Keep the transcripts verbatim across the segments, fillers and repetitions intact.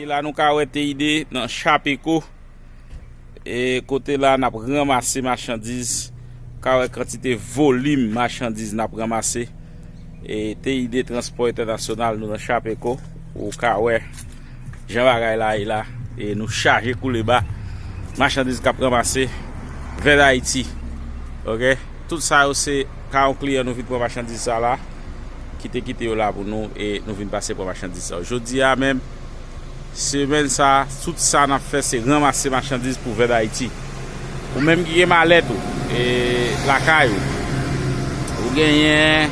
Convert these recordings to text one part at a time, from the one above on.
La nou ka wè Teide nan Chapeko. E kote la n ap ranmase machandiz. Ka wè kantite volim machandiz n ap ranmase. E Teide Transpò Entènasyonal nou nan Chapeko. Ou ka wè jan bagay la ye la. E nou chaje kouleba machandiz k ap ranmase vè Dayiti. Ok? Tout sa yo se ka yon kliyan nou vin pran machandiz sa la. Ki te kite yo la pou nou e nou vin pase pran machandiz sa yo. Jodi a menm, semèn sa, tout sa n ap fè se ranmase machandiz pou vè Dayiti. Ou menm ki gen malèt ou, e lakay ou, ou genyen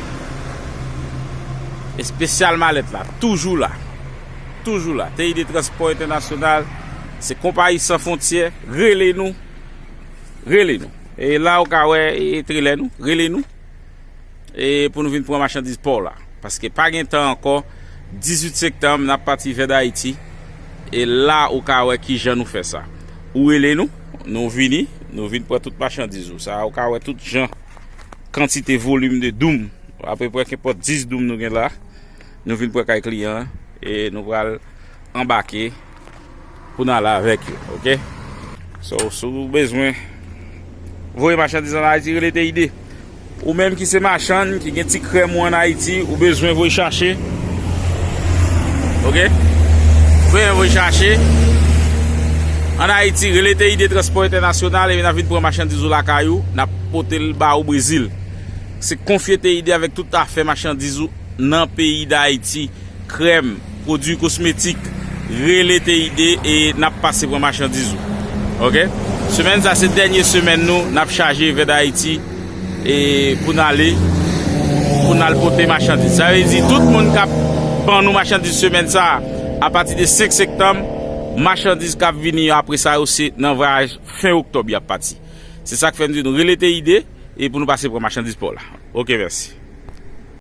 espesyal malèt la, toujou la. Toujou la. Teide Transpò Entènasyonal, se konpayi san fwontyè, rele nou, rele nou. E la ou ka wè, e trelè nou, rele nou. E pou nou vin pran machandiz pa w la. Paske pa gen tan ankò, dizuit septanm, n ap pati vè Dayiti. E la ou ka wè kijan nou fè sa. Ou rele nou, nou vini, nou vin pran tout machandiz ou. Sa ou ka wè tout jan, kantite volim de doum. Apeprè kenpòt dis doum nou gen la. Nou vin pran kay kliyan an. E nou pral anbake pou n ale avèk yo, ok? So, si w bezwen voye machandiz ann Ayiti, rele Teide. Ou menm ki se machann, ki gen ti krèm ou ann Ayiti, ou bezwen voye chache, ok? Ou bezwen voye chache ann Ayiti, rele Teide Transpò Entènasyonal, epi n ap vin pran machandiz ou lakay ou, n ap pote l ba ou Brezil. Se konfye Teide avèk tout afè machandiz ou nan peyi Dayiti. Krèm, pwodui kosmetik, rele Teide e n ap pase pran machandiz ou. Ok? Semèn sa se dènye semèn nou, n ap chaje vè Dayiti e pou n ale, pou n al pote machandiz. Sa vle di tout moun k ap ban nou machandiz semèn sa, apati de senk septanm, machandiz k ap vini yo apre sa yo se nan vwayaj fen oktòb y ap pati. Se sa k fè n di nou rele Teide e pou nou pase pran machandiz pa w la. Ok, mèsi.